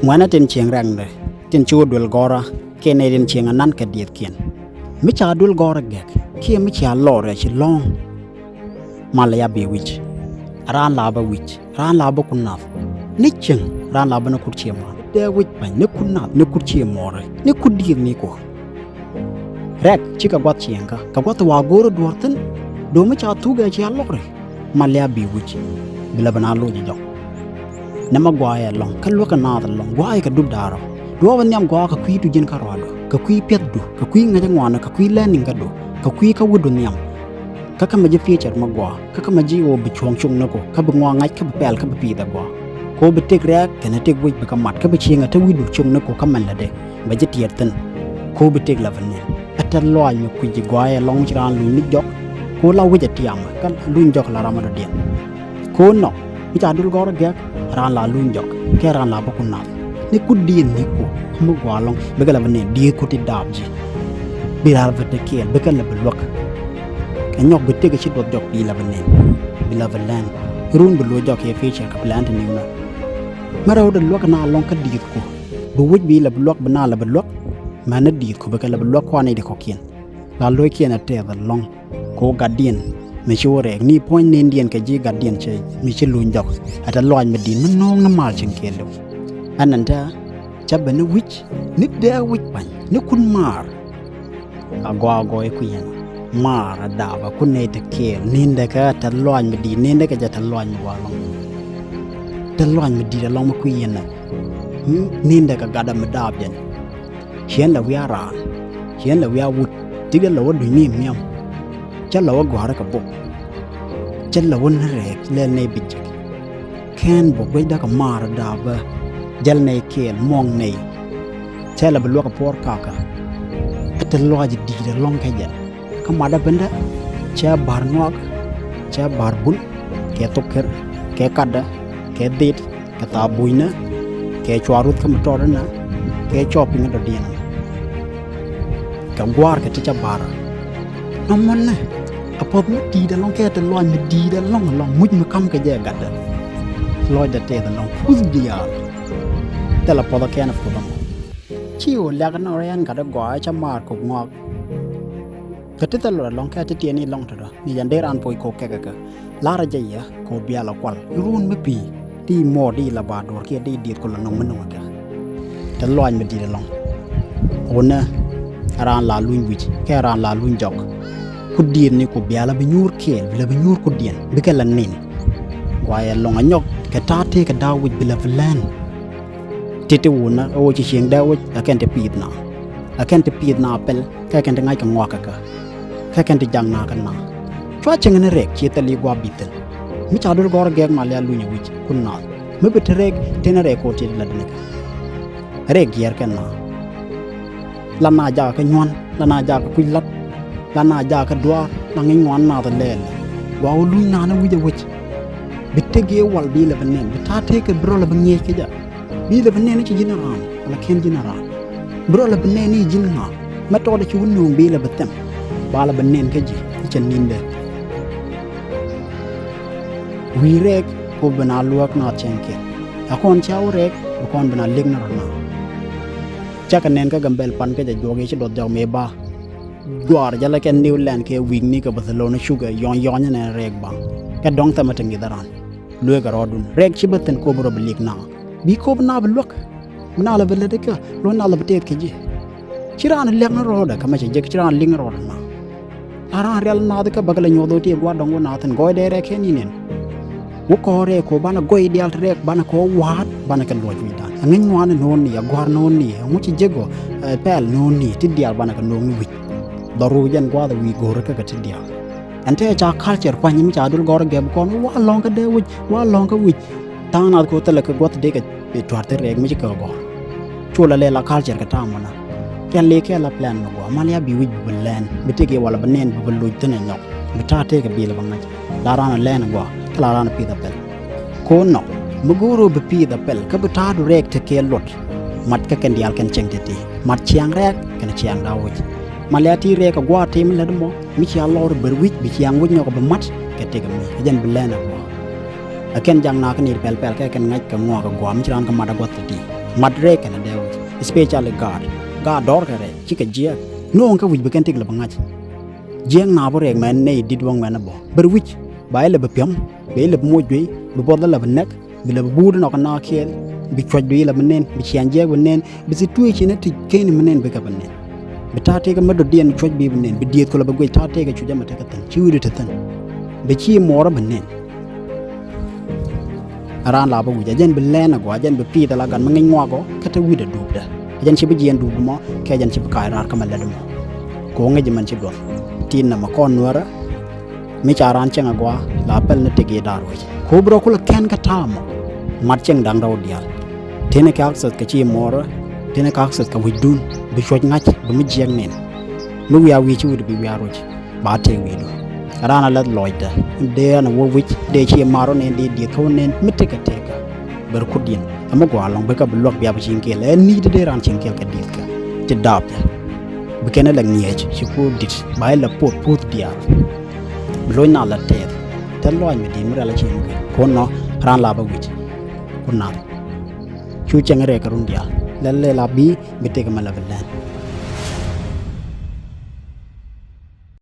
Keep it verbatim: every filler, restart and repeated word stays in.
Ŋuɛ̈nä tin cieŋ rɛ̈ŋdɛ, tin ci wä duel gɔ̱rä, kiɛ nɛy tin cieŋ anan kɛ diëëthkiɛn. Mi ca duel gɔ̱rä gɛ̈k, kiɛ mi cia lɔr ɛ ci lɔ̱ŋ. Mal ya bi wi̱c. Raan la bä wi̱c, raan la bä kun nath. Ni cieŋ, raan la bä ni kut cie mɔɔr. Dee wi̱c pa̱ny, ni kut nath, ni kut cie mɔɔr, ni kut diëëth ni kuɔ. Rɛk, cikɛ gua̱th cieŋkä, kɛ gua̱th wa go̱o̱rä duɔ̱ɔ̱r thi̱n. Do̱ mi ca thuk ɛ cia lɔr ɛ. Mal ya bi wi̱c, bi lɛ bi na loc jɔk. Nɛmɛ gua̱a̱ ɛlɔ̱ŋ, kä luäk kɛ naath ɛlɔ̱ŋ, gua̱a̱ kɛ dup da̱a̱r rɔ. Duɔ̱ɔ̱p nhiam gua̱a̱ kɛ kui̱ tu ji̱n kä rɔaadu, kɛ kui̱ piɛthdu, kɛ kui̱ ŋäcä ŋuanä, kɛ kui̱ lɛn niŋkädu, kɛ kui̱ kä wi̱cdu nhiam. Kä kä mɛ ji̱ future mɛ gua̱a̱, kä kä mɛ ji̱ ɣöö bi cuɔ̱ɔ̱ŋ cuŋ ni ku, kä bi ŋuan ŋa̱c, kä bi pɛl, kä bi pi̱i̱th ɛ gua̱a̱. Kɛ ɣöö bi tëk rɛɛk kɛnɛ tëk wi̱c bi kä mat, kä bi cieŋ ɛ te wi̱cdu cuŋ ni ku kä mɛn lätdɛ. Bɛ ji̱ tiɛɛr thi̱n. Kɛ ɣöö bi tëk lɛ bi nɛn. Ɛ tɛ̈th lɔaac mi kui̱c ji̱ gua̱a̱ ɛlɔ̱ŋ mi ci raan luny ni jɔk. Kɛ ɣöö la wi̱c ɛ tiamä, kä luny jɔk la ram mi dɔ̱diɛn. Kɛ ɣöö nɔ, mi ca duel gɔ̱rä gɛ̈k, raan la luny jɔk, kɛ raan la bä kun nath. Ni kut diëëth ni ku, mi gua̱a̱ ɛlɔ̱ŋ, bikɛ lɛ bi nɛn, diëëth kut ti daap ji̱. Bi raan bä te kɛɛl, bikɛ lɛ bi luäk. Kɛ nyɔk bi tëk ci duɔth jɔk bi lɛ bi nɛn. Bi lɛ bi lɛn. Run bi lo̱c jɔk kɛ future kɛ plan ti niwnä. Mi rɛwdɛ luäk na ɛlɔ̱ŋ kä diëëth ku. Bi wi̱c bi lɛ bi luäk, bi na lɛ bi luäk. Mɛn ni di̱i̱t ku bikɛ lɛ bi luäk kuan i̱ di kɔ̱kiɛn. La lo̱ckiɛn ɛ tɛth ɛlɔ̱ŋ. Ku gatdiɛn mi ci wä rɛɛk ni puɔ̱ny ni̱ndiɛn kɛ ji̱ gatdiɛn cɛ mi ci luny jɔk. Ɛ tɛth lɔaac mi di̱i̱t mi no̱o̱ŋ ni mal cieŋ kɛɛliw. Ɛn ɛn tɛ cä ben ni wi̱c ni dee wi̱c pa̱ny ni kun maar. A gɔaa gɔɔy kui̱ yɛn maar a daap a kun nɛy te kɛɛl ni̱ndɛ kɛ tɛth lɔaac mi di̱i̱t ni̱ndɛ kɛ jɛ tɛth lɔaac mi gɔaa ɛlɔ̱ŋ. Tɛth lɔaac mi di̱i̱t ɛlɔ̱ŋ mi kui̱ yɛn ɛ. Ni̱ndɛ kɛ gatdä mi daap jɛn. Ciɛn lɛ wiaa raan, ciɛn lɛ wiaa wut, tikɛ lɛ wä duny ni miam. Cä lɛ wä gɔ̱a̱rä kɛ bok. Cä lɛ wä ni rɛɛk lɛl nɛy bi jek. Kɛn bok guecdä kɛ maar daapä. Jäl nɛy kɛɛl muɔ̱ɔ̱ŋ nɛy. Cä lɛ bi luäk kɛ puɔ̱ɔ̱r kakä. Ɛ te lɔaac di̱i̱t ɛlɔ̱ŋ kɛ jɛ. Kä matdä bendä cɛ ba̱r ŋɔak, cɛ ba̱r bun, kɛ thok ker, kɛ katdä, kɛ dhit, kɛ thaap bucnä, kɛ cua ruth kä mi tɔɔtdä nä, kɛ cua piŋ dɔ̱diɛn. Kɛ gua̱a̱r kɛ ti cä ba̱r. Nɔmɔnɛ a puɔth mi di̱i̱t ɛlɔ̱ŋ kɛ te lɔaac mi di̱i̱t ɛlɔ̱ŋ ɛlɔ̱ŋ muc mi ka̱m kɛ jɛ gatdä. Lɔcdɛ tɛth ɛlɔ̱ŋ puth diaal. Thilɛ puɔth ɛ kɛn ɛ puth ɛmɔ. Ci ɣöö liak ɛnɔ rɛy ɛn gatdä gɔaa ɛ cä maar kok ŋɔak. Kɛ ti thil luɔt ɛlɔ̱ŋ kɛ ti tiɛɛni ɛlɔ̱ŋ tɔ̱tɔ̱ ni jɛn dee raan poc kok kɛkɛ kɛ. La̱rä jɛ yɛ kɛ ɣöö bialɛ kual i̱ ruun mi pi̱i̱ ti muɔɔr di la ba duɔ̱ɔ̱r kiɛ di dieth ku la nɔŋ mi nɔŋ kɛ. Tɛth lɔaac mi di̱i̱t ɛlɔ̱ŋ. Ɣöö nɛ raan la luny wi̱c kɛ raan la luny jɔk. Ku dieth ni ku bialɛ bi nyuur kɛɛl bi lɛ bi nyuur ku diɛn bikɛ la nin. Guayɛ lɔ̱ŋ anyɔk kɛ ta̱a̱ tëëkɛ da̱a̱ wi̱c bi lɛ bi lɛn. Ti̱ti̱ wunä ɛ ɣöö ci cieŋ dee wec ɛ kɛn ti pi̱i̱th na. Ɛ kɛn ti pi̱i̱th na pɛl kɛ kɛn ti ŋa̱c kɛ ŋuak kɛ kä. Kɛ kɛn ti jak na kɛ na. Cua cieŋ ni rɛɛk ciɛ thil i̱ gua̱a̱p bi thil. Mi ca duel gɔ̱rä gɛɛk mal ya luny ɛ wi̱c kun naath. Mi bi te rɛɛk tënɛ rɛɛk ko̱o̱t ti la di̱n kɛ. Rɛɛk jiɛɛr kɛ na. La na jakä kä nyuan, la na jakä kui̱ la̱t, la na jakä duaar, la ŋi̱ny ŋuan naath lɛɛl. Gua wä luny naan wi̱c ɛ wec. Bi tëk yee wal bi lɛ bi nɛn, bi ta̱a̱ tëëk kɛ bi rɔl ɛ bi ŋiɛc kɛ jɛ. Bi lɛ bi nɛn i̱ ci ji̱n raan, wala kɛn ji̱n raan. Bi rɔl ɛ bi nɛn i̱ ji̱n ŋa̱a̱, mɛ tɔɔdɛ ci wä nööŋ bi lɛ bi thɛm. Ba lɛ bi nɛn kä ji̱, i̱ cɛ ni̱ndɛ. Wi̱i̱ rɛɛk, kop bi na luäk naath cɛn kɛn. Ɛ kɔn ca wä rɛɛk, bi kɔn bi na lek ni rɔ naath. Cakɛ nɛn kä Gambɛl pan kä jɛ juɔk yɛ ci duɔth jɔk mëë ba. Guaar jälɛ kɛ New Land kɛ wi̱i̱kni kɛ Barcelona cukɛ yɔny yɔny nɛ rɛɛk ba. Kɛ dɔ̱ŋ thɛmɛ ti ŋi̱th ran. Lueek kɛ rɔɔdun. Rɛɛk ci bä thi̱n kop rɔ bi lik na. Bi kop na bi luäk. Mi na lɛ bi lät ikä. Luɔ̱n na lɛ bi tɛth kɛ ji̱. Ci raan liak ni rɔɔdɛ kä mɛ cɛ jek ci raan lik ni rɔɔdɛ na. La raan rial naath kä bäkɛ lɛ nyuɔth ɣöö ti gua̱a̱r dɔ̱ŋ wä naath thi̱n gɔɔydɛ rɛɛk kɛn i̱ nɛn. Wä kɔɔr rɛɛk ko̱ banɛ gɔɔy diaal ti rɛɛk banɛ kɛ wä wa̱a̱t banɛ kɛ luɔc wi̱cdan. Ɛ ŋäc ŋuan ni no̱o̱n ni, ɛ gua̱a̱r no̱o̱n ni, ɛ ŋuci jek ɔ, ɛ pɛl no̱o̱n ni, ti diaal banɛ kɛ no̱o̱ŋ ni wi̱c. Dhɔr wi̱c ɛn gua̱a̱th ɛ wi̱i̱ go̱o̱rä kä kɛ ti diaal. Ɛn te ca culture kuany mi ca dul gɔɔr ɛ gɛp kɔn, wa lɔ̱ŋ kä dee wi̱c, wa lɔ̱ŋ kä wi̱c. Tha̱a̱ŋ nath ko̱ thilɛ kɛ gua̱th dee kɛ tua̱r thil rɛɛk mi ci kɛ gɔ̱r. Cu la lɛ la culture kɛ ta̱a̱ mɔnä. Kɛn li kɛ la plan mi gɔaa mal ya bi wi̱c bi bi lɛn bi tëk i̱ wala bi nɛn bi bi loc thi̱n ɛ nyɔk bi ta̱a̱ tëëk kɛ bil bi ŋa̱c. La raan ɛ lɛn ɛ gɔaa kä la raan ɛ pi̱th ɛ pɛl. Ko̱n nɔ mi go̱o̱r ɣöö bi pi̱th ɛ pɛl kä bi ta̱a̱du rɛɛk tekɛ luɔt. Mat kä kɛn diaal kɛn cieŋ ti̱ti̱ mat ciaŋ rɛɛk kɛn ciaŋ da̱a̱ wec. Mal ya ti rɛɛk ɛ gua̱a̱ tëë mi lät mɔ. Mi cia lɔr ber wi̱c bi ciaŋ wi̱c nyɔk bi mat kɛ tëk mi ɛ jɛn bi lɛn ɛ gua̱a̱. Ɛ kɛn jak nakä nir pɛl pɛl kɛ kɛn ŋa̱c kɛ ŋuak ɛ gua̱a̱ mi ci raan kɛ mat ɛ gua̱th ti ti. Mat rɛɛk kɛnɛ dee wi̱c, especially gaat. Gaat dɔ̱rkɛ rɛɛk, cikɛ jiɛɛk. No̱o̱ŋ kä wi̱c bi kɛn tëk lɛ bi ŋa̱c. Jiɛɛk naap rɛɛk mɛn nɛy di̱t wäŋ mɛn ɛ bɔ. Bär wi̱c, ba ilɛ bi piɔ̱m, ba ilɛ bi moc juey, bi buɔth ilɛ bi nɛk, bi lɛ bi buut inɔ kɛ naath kɛɛl, bi cuɔ̱c bi ilɛ bi nɛn, bi ciaaŋ jiɛɛk bi nɛn, bi situation ti kɛn mi nɛn bikɛ bi nɛn. Bi ta̱a̱ tëëkä mi dɔ̱diɛn cuɔ̱c bi bi nɛn, bi dieth kɛ lɔ bi guic ta̱a̱ tëëkä cuc ɛmɛ tekɛ thi̱n, ci wi̱cdu te thi̱n. Bi ci muɔɔrä bi nɛn. Raan la bä wi̱c, a jɛn bi lɛn agɔaa, a jɛn bi piith ala gat mi ŋi̱ny ŋuak ɔ, kä te wi̱cdɛ duupdɛ. A jɛn ci bi jiɛɛn duupdɛ mɔ, kɛ jɛn ci bi ka̱a̱c raar kä mɛ lätdɛ mɔ. Kɛ ɣöö ŋäc mɛn ci duɔth. Tin nɔmɔ kɔn Nuäärä, mi ca raan cieŋ agɔaa, la pɛl ni tëk i̱ da̱r wec. Kɛ ɣöö bi rɔ kulɛ kɛn kä ta̱a̱ mɔ. Mat cieŋ da̱ŋ rɛw diaal. Tënɛ kɛ access kɛ ci muɔɔrä, tënɛ kɛ access kɛ wi̱cdun, bi cuɔ̱c ŋa̱c, bi mi jiɛɛk nɛn. Mi wiaa wi̱i̱ ci wi̱cdu bi wiaa ruec. Ba tëë wi̱i̱du. Raan a lɛth lɔcdä. Dee ɛn a wä wi̱c, dee ci mar wä nɛn, dee dieth kä wä nɛn, mi tekɛ tekä. Bär kutdiɛn. Ɛmɛ gɔaa ɛlɔ̱ŋ bikɛ bi luäk bia bi cieŋ kɛɛl. Ɛ ni̱i̱t dee raan cieŋ kɛɛl kɛ diethkä. Ci daapdä. Bi kɛn ɛ lɛ ŋi̱eec, ci kuur di̱t. Ba ilɛ puɔth puɔ̱th diaal. Bi lo̱c na lɛ tɛth. Te lɔaac mi di̱i̱t mi rɛl a cieŋ kɛ. Kun nɔ, raan la bä wi̱c. Kun nath. Cu cieŋ rɛɛk kɛ run diaal. Lɛl lɛ la bi, bi tek mɛ lɛ bi lɛn.